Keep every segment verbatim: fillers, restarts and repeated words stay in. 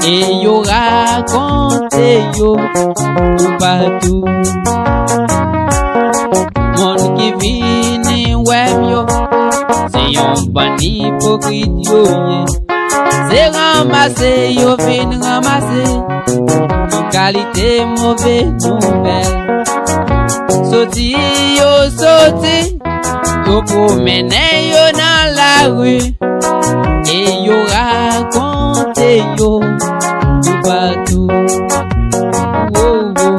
E yo rakonte yo toupatou. Moun ki vini wè m yo, se yon bann ipokrit yo ye. Se ranmase yo vin ranmase, yon kalite move nouvèl. Soti yo soti, yo pwomennen yo nan lari, e yo rakonte yo toupatou. Wo, wo.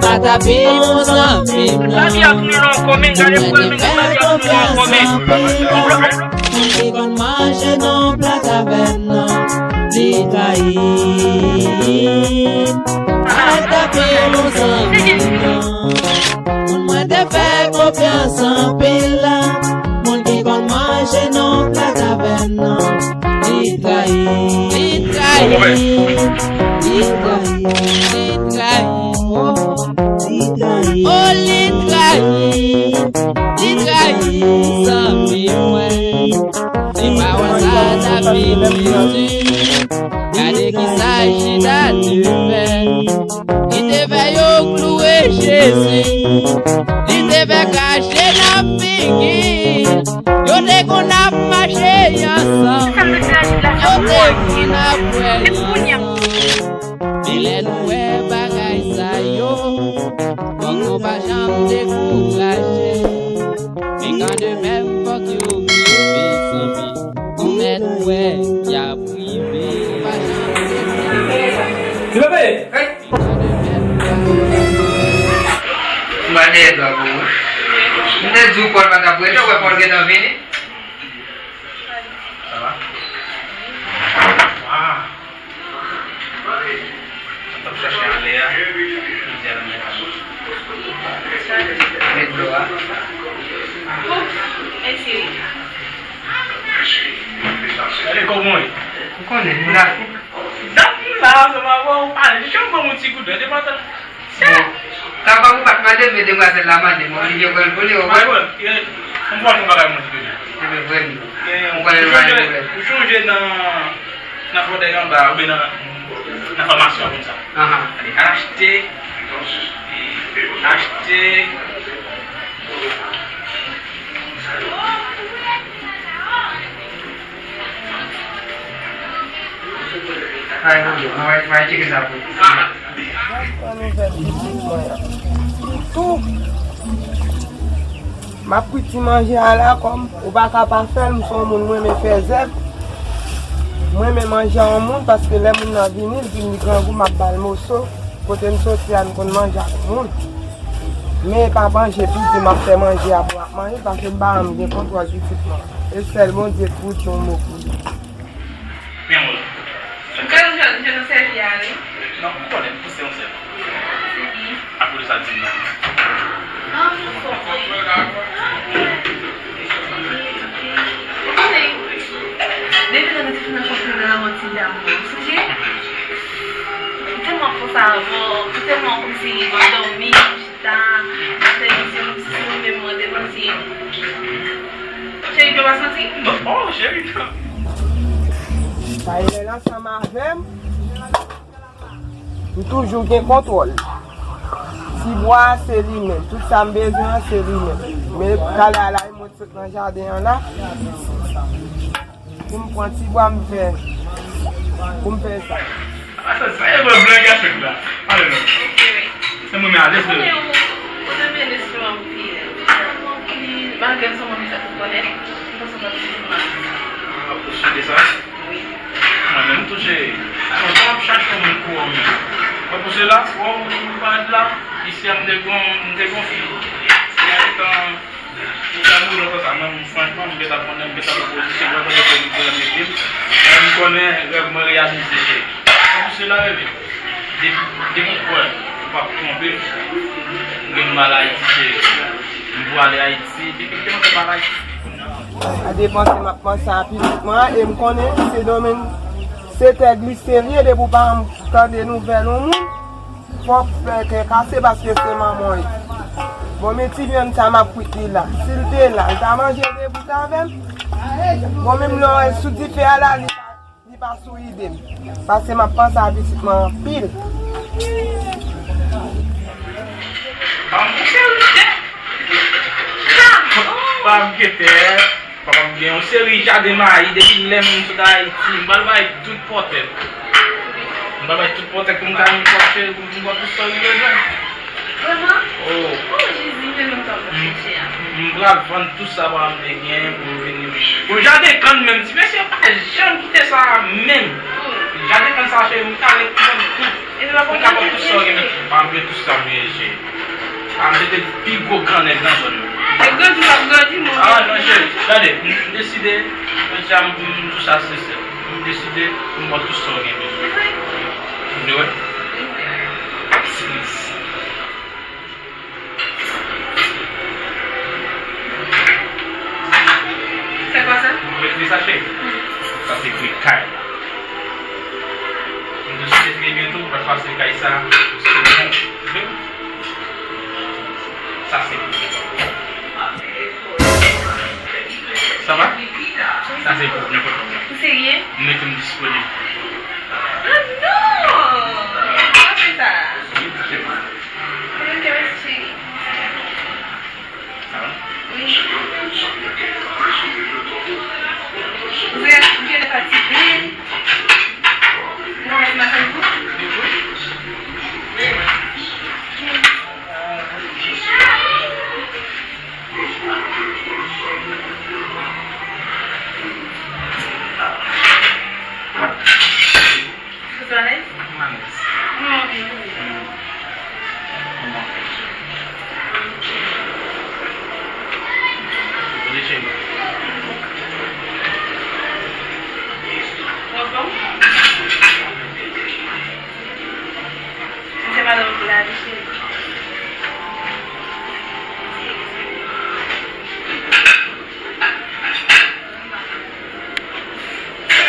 Atapil, mon zanmi m nan. Mwen te fè konfyans anpil. Moun ki konn manje nan pla tavèn nan, li trayi. Atapil, mon zanmi m nan. Moun mwen te fè konfyans anpil la. Moun ki konn manje nan pla tavèn nan, li trayi. Li trayi. Li trayi. Li trayi. Oh, li trayi. Li trayi. Zanmi mwen. Se pa wè sa David Jezi. Gade kisa Jida te fè. Li te fè yo kloure Jezi. Li te fè krache nan figi. Yo te konn ap mache ansanm. Yo te konn ap wè ansanm. Men lè nou wè bagay sa yo, fòk nou pa janm dekouraje. Men kanmenm fòk yo rive, zanmi. Ou mèt wè y ap rive. Ti bebe! M ba dèyè dwa pou ou. M te di w Pòl pa t ap rete, ou wè Pòl gentan vini. Sa va? Waw. Sa t ap chache ale a, jodi a nan men kay. Met dlo a. Mèsi wi. Gade kòman w ye. Ou konnen, m la. Dat m la, sa va, ou pa janm ban m yon ti kout men, depi maten. Bon. Kaka ou pa t mande m, men demwazèl la mande m, oblije pran l pou li, ou wè? Mwen pral fè yon bagay mwen, ti bebe. Ti bebe, vrèman. Ou konnen nou pa gen pwoblèm. Ou chonje nan, nan fòtèy anba, oubyen nan, nan fòmasyon konsa. Ahan. Ale, al achte, achte. Ay, Bondye, mwen, mwen tcheke sa pou ou. Pran nouvèl pitit mwen an. Tou. M ap kwit ti manje a la, kòm ou pa ka pa fè l, m se yon moun, mwen renmen fè zèv. Mwen renmen manje a yon moun, paske lè moun nan vini, l di m li grangou, m ap ba l moso. Kote m soti a, m konn manje ak moun. Men e pa manje piti m ap fè manje a pou m ap manje, paske m pa janm gen kontwòl pitit mwen. E sèl Bondye k pou di yon mo pou li. Men mwen. Ou ka jwenn, jwenn yon sèvi a, wi. Non, ou konnen, m pouse yon sèl. Sèvi. Akoz de sa, di m non. An, m fò, wi. Ou konnen, depi lè nou te fin rankontre nan lamanti damou, ou sonje? Ou tèlman fò sa avè w, ou tèlman kòmsi w dòmi, w chita, w ap fè misye kòmsi se ou menm ou an devan ti. Cheri, pye w pa santi? Non, oh, cheri. Sa e lè l ansanm avè m, m toujou gen kontwòl. Ti bwa a, se li menm. Tout sa m bezwen an, se li menm. Men talè a la, e mwen sot nan jaden an la. Pou m pran ti bwa m fè, pou m fè sa. Sa, sa, sa, e mwen blan gason la. Ale non. Se mwen, men alèz. Konnen ou, ou te mennen sou anpil. Malgre m se yon moun ki fèt pou kònèt, m panse m ap toujou mal. Ah, ou sou de sa? Wi. Mwen menm tou, cheri. Mwen pa ap chache yon moun pou ou menm. Mwen pou sela, ou, ou pa la, isi a m te gon, m te gon fi. Li a gentan Li ta mouri lontan sa, mwen, franchman, m gentan konnen, m gentan pran pozisyon, mwen konnen ke m konnen mete m. Mwen, m konnen rèv mwen reyalize, cheri. Se pou sela, bebe, depi, depi m kwè ou p ap twonpe m, m gen mal Ayiti, cheri. M pou ale Ayiti, depi m te antre mal Ayiti. Sa depanse m ap panse a pitit mwen an, e m konnen Sendomeng se tè glise l ye, depi w pa janm tande nouvèl yon moun. Fòk fè kè kase paske se manman w ye. Bon, men ti vyann sa m ap kwit li la. Si l te la, l ta manje de bout avè m. Bon, menm lè w wè l sou dife a la, li pa, li Pa sou ide m. Paske m ap panse a pitit mwen anpil. Pa m gen tè. Papa m gen yon seri jaden mayi depi lè m sot Ayiti. M pral bay tout pòtèt. M pral bay tout pòtèt pou m ka vin pòtè, pou m vin pòtè tout sa m bezwen. Vrèman? Oh. Oh, Jezi, men menm tan m ap chèche a. M pral vann tout sa papa m te gen pou m vini. Pou jaden kann menm, ti mesye pa janm kite sa menm. Oh. Jaden kann sa, cheri, m kale pou vann tout. Epi pa kontan tout sa w gen menm. Pa m gen tout sa m gen, cheri. Pa m se te pi gwo gran nèg nan zòn nan. Nèg grandi p ap grandi, mwen. Ah, non, cheri. Gade, m deside, jodi a, m, m tou sa sensè. M deside pou m ba w tout sa w gen bezwen. Ou vle wè? Sipriz. Se kwa sa? Ou mete sa, cheri? Sa se pri kay la. M deside trè byento, m pral pase kay sa. Sa se pou ou. Sa va? Sa se pou ou, nenpòt lè. Ou serye? M mete m disponib. Ah non! Sa se sa? Wi, sa se pou ou. Mwen te mèsi, cheri. Sa va? Wi. Ou vle, ou vle fatige? Ou vle mache pou? Ou alèz? Mwen alèz. Mwen anvi, wi. Hmm. Mwen anvi. Kote cheri? Ou anfòm? Mwen se madanm pou lavi, cheri.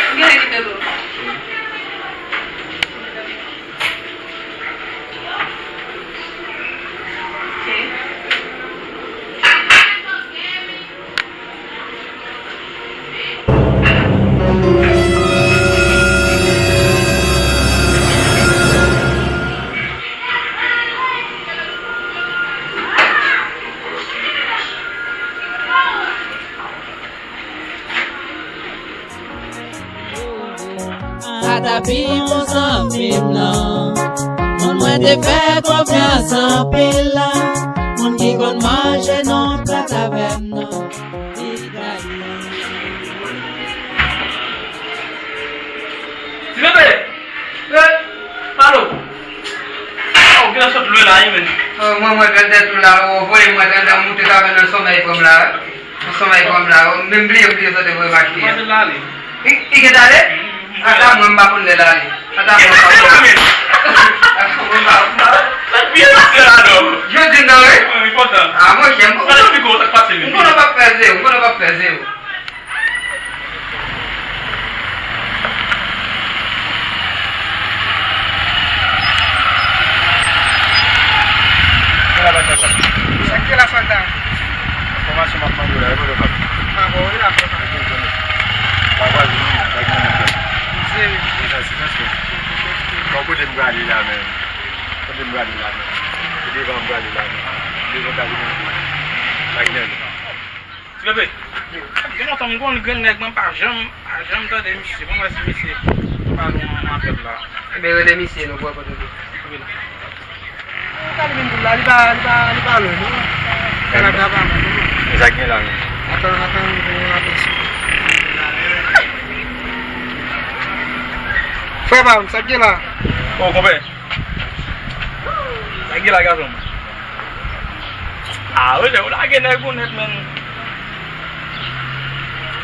Ou genlè gen dlo. Ok. A ta pi bon zanmi m nan. Moun mwen te fè konfyans anpil la. Moun ki konn manje nan plat avè m nan. Li trayi. Ti bebe! Eh, Malo! Oh, ou genlè sot lwen la, wi, men. Oh, mwen, mwen, gade tèt ou la, oh, voye mwen, gade, mwen te ka nan somèy pran m la. Nan somèy pran m la, oh, m bliye, m bliye sot voye makiye. Panse l ale. Li, li gentan ale? Ata mwen, m pa konn lè l ale. Ata mwen, m pa konn lè l ale. Ata mwen, m pa konn lè l ale. Sa k byen pase la, non? Jodi nan, wi. Wi, wi, kontan. Ah, monchè, m konn. Sa k pi gwo, sa k pase, wi. M konnen w p ap fè zewo, m konnen w p ap fè zewo. Sa k ye la, sòlda? Enfòmasyon m ap mande w la, e kote w ap? Pa bon, wi, la, bon. Pa vwazen, non, pa gen moun. Mezanmi. Mezanmi, silans, men. Bon, kote m prale la, menm? Kote m prale la, menm? Se devan m prale la, menm. Devan kay moun. Pa gen moun. Ti bebe, gen lontan m konn grenn nèg, mwen pa janm, pa janm tande misye. Bon, mwen si misye pa lwen nan pèp la. Ebyen, rele misye non, pou wè kote l ye. Wi la. Ou ka li vin pou la, li pa, li pa, li pa lwen, non. Kanada pa mal. Sa gen la, men. Atann, atann, atann. Frè pa m, sa gen la? Oh, konpè. Sa gen la, gason? Ah, wi, ou lage nèg ou nèt, men.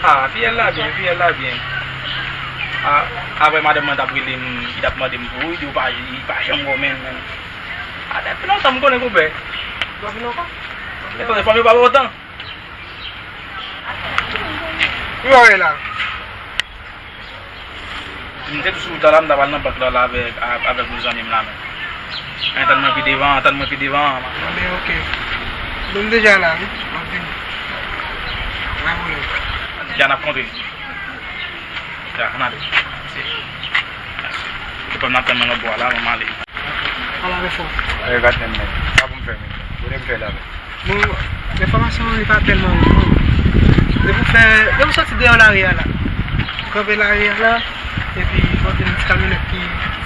Ah, fiyèl la byen, fiyèl la byen. Ah, apre madanm mwen t ap rele m, li t ap mande m pou ou, li di ou pa, li pa janm wè w, men, men. Ah, depi lontan m konnen konpè. Depi lontan? Depi lontan, fanmi pa lontan. Wi, wi, la. Si m te tou sou wout la, la, m ta pral nan bank la, la, avèk, a-, avèk yon zanmi m la, men. Antann mwen pi devan, antann mwen pi devan. Anben, ok. Bon, m deja la, wi. M ap vini. Pa gen pwoblèm. Deja n ap kontre. Ya, ann ale. Ou pa m ap tann nan lòt bò a la, mwen ale. Ala, men fò. Ay, gat men, men. Sa pou m fè, men. Ou de m fè la, men. Bon, enfòmasyon an, li pa tèlman bon. Depi w fè, depi w soti deyò lari a la. Ou kanpe lari a la, epi w ap gen yon ti kamyonèt ki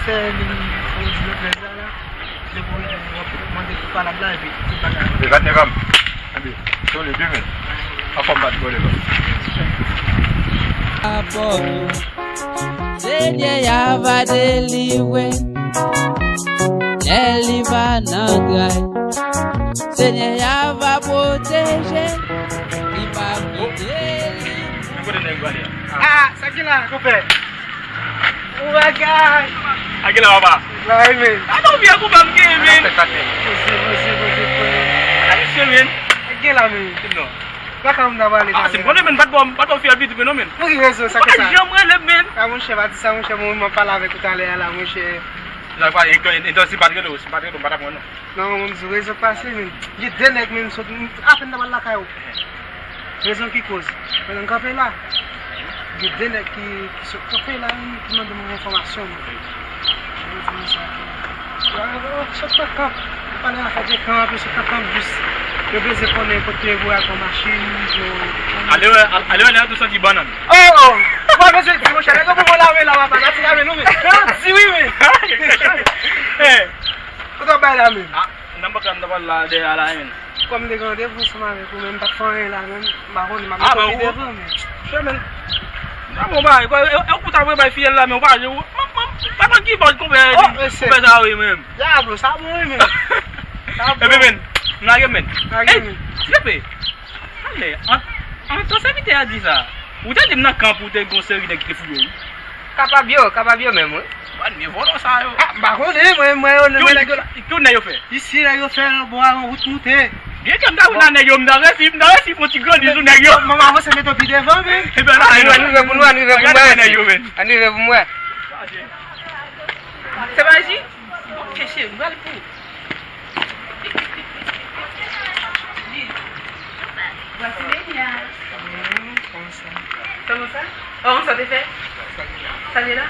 fè li, yon ti lòt lè la. Depi w rive, w ap mande pou palab la, epi tout bagay. E vat nèg an m. Anbe, sole, de men. Anfòm bat kole, non. Apò yo. Senyè a va delivre n lè li va nan tray. Senyè a va pwoteje n, li va gide li. Men kote nèg yo ale a? Ah, sa ki la, konpè? Ou bagay. A gen la, papa. La, wi, men. A non, vye konpè m gen, men. Poze, poze, poze, poze. A, misye, men. A gen la, men. Non. Lakay ou m ta pale. Ah, se m konnen, men, m pa t ba w, m pa t ba w fiyèl pitit, men, non, men. Pou ki rezon, sa ki sa? Ou pa janm rele m, men. A, monchè, pa di sa, monchè, mwen, mwen pale avèk ou talè a la, monchè. Non, pa, e, e, e, si m pa t rele w, si m pa t rele w, m pa t ap wè, non. Non, mwen, m di w rezon k pase, men. Gen de nèg, men, sot, m, apèn nan lakay ou. Rezon ki koz. Pandan m kanpe la, gen de nèg ki, ki sot kanpe la, wi, ki mande mwen enfòmasyon, men. Yo di m sa, ke, yo, yo, sot nan kanp. Yo pale afè de kanp, yo sot nan kanp, jis yo bezwen konnen kote yo voye al pran machin, yo. Ale wè, al-, ale wè, nèg yo tou santi bannann. Oh, oh! Ou pa bezwen di, monchè, nèg yo pou mwen lave la, papa, nati lave nou, men. Yo di wi, men. Eh. Kote w bay la, men? Ah, nan baka m ta pral la, dèyè a la, men. Kòm m te gen randevou ansanm avèk ou, men m pa t fè anyen la, men m pa konnen, m ap mete pye devan, men. Chè, men. Nan bon bagay, e, e, e ou ta vle bay fiyèl la, men ou pa jwe, ou, m, m, m pa konn ki bòz konpè, oh, konpè sa yo ye, men. Dyablo, sa bon, wi, men. Sa bon. Epi, men, m lage, men. Lage, men. Ey, Filipe, ale, an, an, tan sèvitè a di sa, ou te di m nan kanp ou te gon seri nèg ki te fouye, wi. Kapab yo, kapab yo menm, wi. Bann vye vòlò sa yo. Ah, m pa konnen, mwen, mwen, yo, mwen, nèg yo la. Ki nèg yo fè? Isi, nèg yo fè, bò a, wout moute. Byen ke m ta vin nan nèg yo, m ta resi, m ta resi fè yon ti grandi sou nèg yo. Mwen, mwen avanse mete w pi devan, men. Ebyen, la, ann rive pou nou, ann rive pou mwen. Ann rive pou mwen. Se pa isi? Ok, cheri, m pral pou ou. Brasileña. Kòman sa? Kòman sa te fè? Sa te la?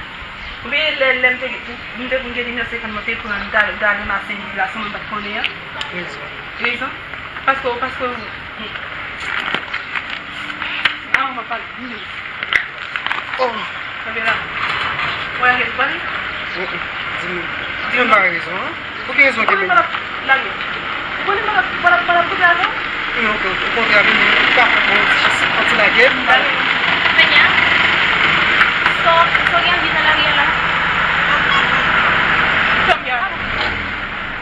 Oubyen lè, lè m te, m te konn gen nimewo senkant, mwen te pran, m t al, m t al ranmase yon ti glason, mwen pa t konnen an? Rezon. Rezon? Paske, paske, ah, mwen pa t konnen. Oh. Kanpe la. Ou wè, ou wè li? Mm, mm. Di m, di m pa rezon, an. Pou ki rezon ke menm? Lage. Ou konnen m pa t ap, pa t ap, pa t ap koute avè w? Non, o kontrè, menm, ou pa fè bon, jis yon ti lage. Lage. Tanya, sa, sa w gen anvi nan lari a la? Tanya.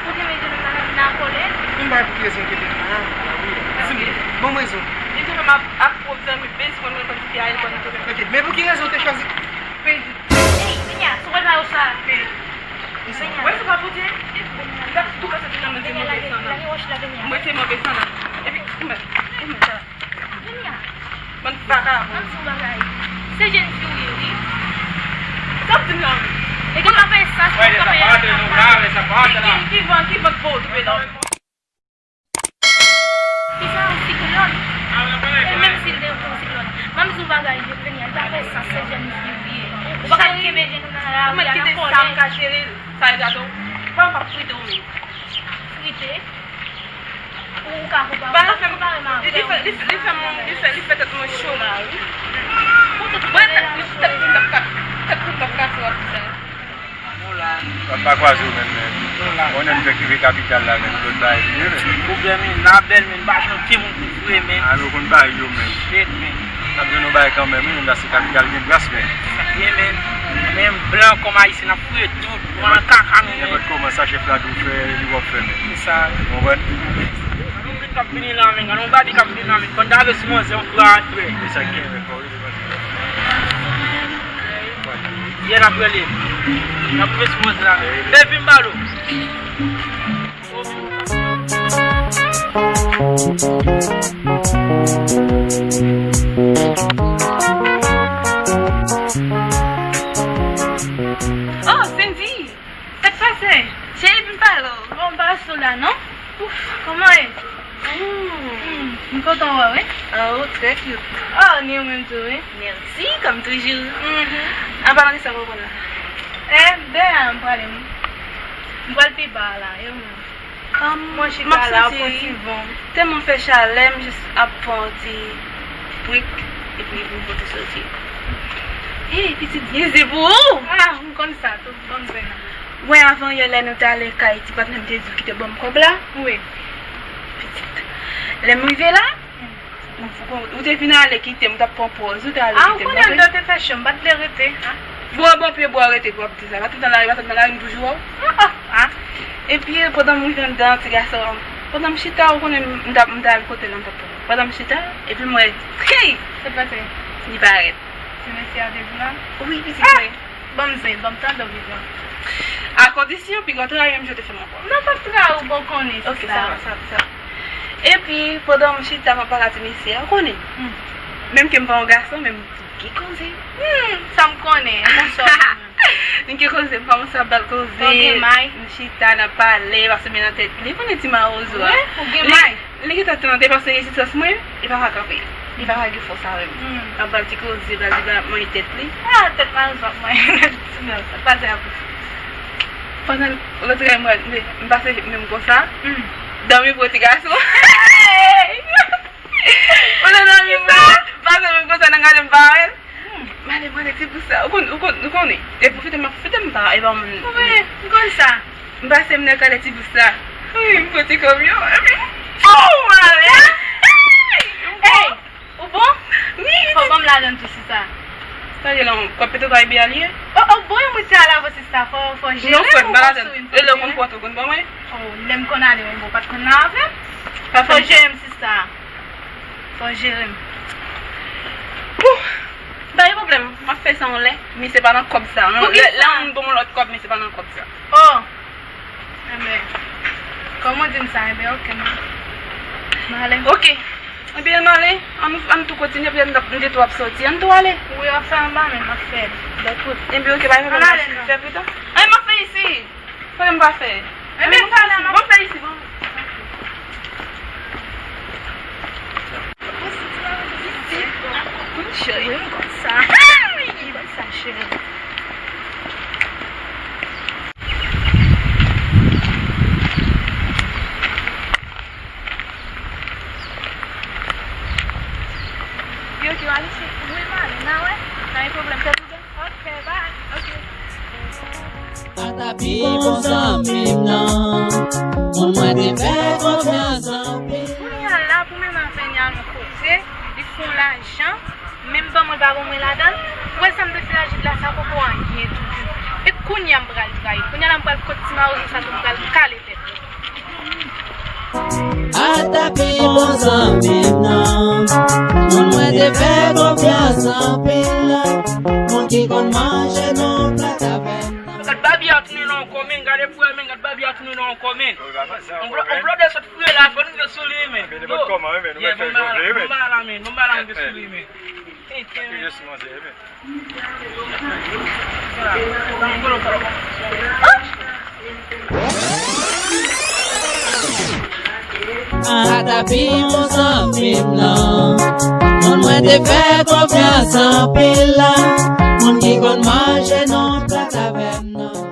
Ou te mete nou nan, nan kòlè? M pa pou ki rezon ke menm la. Di m, ban m rezon. Li te fè m ap, ap pwòp zanmi, bèl, si konn mwen konn ti fi a, li konn tout. Ok, men pou ki rezon ou te chwazi pèdi? Ey, Tanya, sa w pral ba yo sa? Ey. Tanya. Wè, se pa pote. M t ap tou pase ti nan men de move san nan. Lage wòch la, Tanya. Mwen se move san nan. Epi, ou mèt, ou mèt sa. Tanya. Bann vagabon. Ann di w bagay. Se jèn fi w ye, wi. Sa w ap di m la, wi? E gen pa fè sa, si w kanpe a la. Ki, ki van, ki van k voye w rive la? Ki sa, yon siklòn? E menm si l te yon siklòn, m ap di w bagay, Jefrenia, li pa fè sans, se jèn fi w ye. Ou pa ka kenbe jèn moun nan lari a nan kòlè. Sa e gade w. Pa, pa frite w menm. Frite? Ou, ou ka konpare, ou ka konpare m avè w. Li, li fè, li, li fè mwen, li fè, li fè tèt mwen cho la, wi. Mwen, tèt, tèt mwen t ap kat, tèt mwen t ap kase w ap di sa. Mwen pa kwaze w menm, men. Mwen menm fèk rive kapital la, men, lòt bagay vini, men. Pwoblèm vini la bèl, men, pa jwenn okenn moun pou vre, men. A, nou konn bagay yo, men. Shit, men. N ap jwenn yon bagay kanmenm, wi, men la se kapital gen gras, men. Sa k ye, men. Men blan kòm ayisyen, n ap fouye tout. Mwen nan kaka, men. Nenpòt kòman sa chèf la di w fè, li w ap fè, men. Se sa. Ou konprann? Gade yon moun k ap vini la, men. Gade yon babi k ap vini la, men. Pandan avè sou manzè, yon gran antre. E sa k gen, men, fò w rele manzè. Yè n ap rele. N ap rive sou manzè la. Baby, m pale w. Oh, Cindy! Sa k pase? Cheri, vin pale w. Bon, m pa sou la, non? Ouf, kòman w ye? Hmm, m kontan wè w, wi. Ah, ou trè cute. Oh, ni ou menm tou, wi. Mèsi, kòm toujou. Mhm. An palan de sa, ou konn la? Eh, dèyè a, m prale, m, m pral pi ba a la, e ou menm? Um, mwen chita la, pran ti van. Tèlman fè chalè, m jis ap pran yon ti brik, epi m pote soti. Hey, pitit, gen ze pou ou! Ah, m konn sa tou, ban m zen nan. Wè, avan yè lè nou t ale kay ti patnè m te di w ki te ban m kòb la? Wi. Pitit. Lè m rive la, ou, ou, ou te vin ale kite m, ou t ap pran pòz, ou te ale kite m. Ah, ou konnen Aldo te fè cho, m pa t vle rete. Bon, bon, pye bwa rete pou w ap di sa. Pa t nan lari, pa t nan lari, m toujou wè w. Ah, ah, ah. Epi, pandan m rive anndan, ti gason, pandan m chita, ou konnen m, m t ap, m t al kote l, m t ap pran. Pandan m chita, epi m wè, hey! Sa t pase? Li parèt. Ti mesye a te di la? Wi, pitit mwen. Ban m zen, ban m tande w vizyon. A kondisyon, pi gran trayi menm jan w te fè m ankò. Non, p ap trayi w, bon, konnen sa. Ok, sa va, sa va, sa va. Epi, pandan m chita, m ap pale a ti mesye a, ou konnen. Hmm. Menm ke m pa yon gason, men m gen koze. Hmm, sa m konnen, m konn sa w di menm. M gen koze, m kòmanse ap ba l koze. Ou gen may. M chita, n ap pale, pase men nan tèt li. Ou konnen ti mawozo a. Wi, ou gen may. Li gentan tande paske rezistans mwen, li pa ka kanpe. Li pa ka gen fòs avè m. Hmm. L ap ba l ti koze, l ap di l ap manyen tèt li. Ah, tèt mal, l ap manyen tèt ti nèg. Sa pase a pou. Pandan l rantre mwen, m pase menm konsa. Hmm. Dòmi pou ti gason. Hey! Ou nan dòmi mwen, pase menm konsa, nan gade m pa wè l. Hmm. M ale, m ale, ti bous sa. Ou konn, ou konn, ou konnen. E pwofite, m ap pwofite, m pa, e pa moun. Wi, m konn sa. M pase m nan kale ti bous sa. Wi, m pran ti kòb yo, epi, oh, m ale. Hey, ou bon? Wi, wi. Fò ban m ladan tou, sista. Sa ye la, kòb Petro Caribe a li ye? Oh, oh, bon, yon mwen te al avè sista, fò, fò jere. Non, frè m, m pa ladan. E lè w konn pòt ou konn ban mwen? Oh, lè m konn ale, mwen, bon, pa t konn la avè m. Fò jere m, sista. Fò jere m. Ouh! Pa gen pwoblèm, m ap fè sa yon lè, men se pa nan kòb sa. Non, lè, lè yon moun ban m yon lòt kòb, men se pa nan kòb sa. Oh! Enben, kòman w di m sa? Enben, ok, m, m ale. Ok. Ebyen, ann ale. Ann, ann tou kontinye, epi ann, nou de tou ap soti. Ann tou ale. Wi, w ap fè anba, men m ap fè. Dakò. Ebyen, ok, pa gen pwoblèm, m ap fè pita. Ay, m ap fè isi. Sa m pa fè? Enben, sa la, m ap fè isi, bon. Wi, m konn sa. M konn sa, cheri. Yo, ki w al isi? Wi, m ale. N a wè. Pa gen pwoblèm. Fè tou de. Ok, bye. Ok. A ta pi bon zanmi m nan. Moun mwen te fè konfyans anpil. Kounye a la, pou menm avè n al yon kote, li fè yon lajan, menm ban mwen pa ban mwen ladan l. Ou wè sa m te fè a Jid la, sa poko anyen tou. E kounye a m pral trayi. Kounye a la, m pral kot ti mawozo sa tou, m pral kale tèt li. A ta pi bon zanmi m nan. Moun mwen te fè konfyans anpil. Moun ki konn manje nan plat avè m nan. Gad babi a tounen nan yon kòmèn, gade pou wè men, gad babi a tounen nan yon kòmèn. On blo-, on blòdè sot fri la, fò n rive sou li men. Yo, yeah, bon bagay la men, bon bagay la men, rive sou li men. Thank you. A ta pi bon zanmi m nan. Moun mwen te fè konfyans anpil la. Moun ki konn manje nan plat avè m nan.